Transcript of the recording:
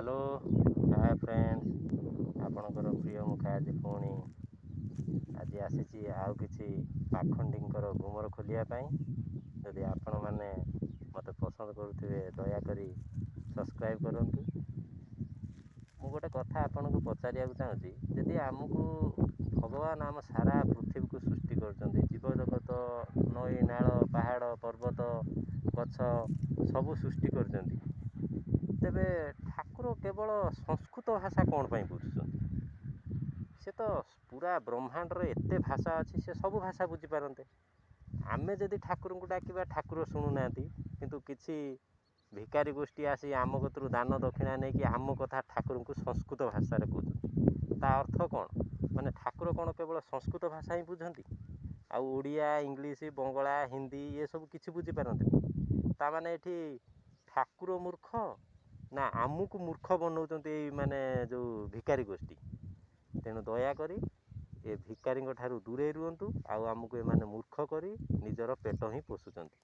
Hello, ହାଏ friends, ଆପଣଙ୍କର ପ୍ରିୟ ମୁଖା ଆଜି ପୁଣି ଆଜି ଆସିଛି ଆଉ କିଛି ପାଖଣ୍ଡିଙ୍କର ଗୁମର ଖୋଲିବା ପାଇଁ। ଯଦି ଆପଣମାନେ ମୋତେ ପସନ୍ଦ କରୁଥିବେ, ଦୟାକରି ସବସ୍କ୍ରାଇବ୍ କରନ୍ତୁ। ମୁଁ ଗୋଟେ କଥା ଆପଣଙ୍କୁ ପଚାରିବାକୁ ଚାହୁଁଛି। ଯଦି ଆମକୁ ଭଗବାନ ଆମ ସାରା ପୃଥିବୀକୁ ସୃଷ୍ଟି କରୁଛନ୍ତି, ଜୀବଜଗତ, ନଈ, ନାଳ, ପାହାଡ଼, ପର୍ବତ, ଗଛ ସବୁ ସୃଷ୍ଟି କରିଛନ୍ତି, ତେବେ ଠାକୁର କେବଳ ସଂସ୍କୃତ ଭାଷା କ'ଣ ପାଇଁ ବୁଝୁଛନ୍ତି? ସେ ତ ପୁରା ବ୍ରହ୍ମାଣ୍ଡର ଏତେ ଭାଷା ଅଛି, ସେ ସବୁ ଭାଷା ବୁଝିପାରନ୍ତେ। ଆମେ ଯଦି ଠାକୁରଙ୍କୁ ଡାକିବା, ଠାକୁର ଶୁଣୁନାହାନ୍ତି, କିନ୍ତୁ କିଛି ଭିକାରୀ ଗୋଷ୍ଠୀ ଆସି ଆମ କତୁରୁ ଦାନ ଦକ୍ଷିଣା ନେଇକି ଆମ କଥା ଠାକୁରଙ୍କୁ ସଂସ୍କୃତ ଭାଷାରେ କହୁଛନ୍ତି। ତା ଅର୍ଥ କ'ଣ? ମାନେ ଠାକୁର କ'ଣ କେବଳ ସଂସ୍କୃତ ଭାଷା ହିଁ ବୁଝନ୍ତି, ଆଉ ଓଡ଼ିଆ, ଇଂଲିଶ, ବଙ୍ଗଳା, ହିନ୍ଦୀ ଏସବୁ କିଛି ବୁଝିପାରନ୍ତିନି? ତା ମାନେ ଏଠି ଠାକୁର ମୂର୍ଖ ନା ଆମକୁ ମୂର୍ଖ ବନଉଛନ୍ତି ଏଇ ମାନେ ଯେଉଁ ଭିକାରୀ ଗୋଷ୍ଠୀ? ତେଣୁ ଦୟାକରି ଏ ଭିକାରୀଙ୍କ ଠାରୁ ଦୂରେଇ ରୁହନ୍ତୁ। ଆଉ ଆମକୁ ଏମାନେ ମୂର୍ଖ କରି ନିଜର ପେଟ ହିଁ ପୋଷୁଛନ୍ତି।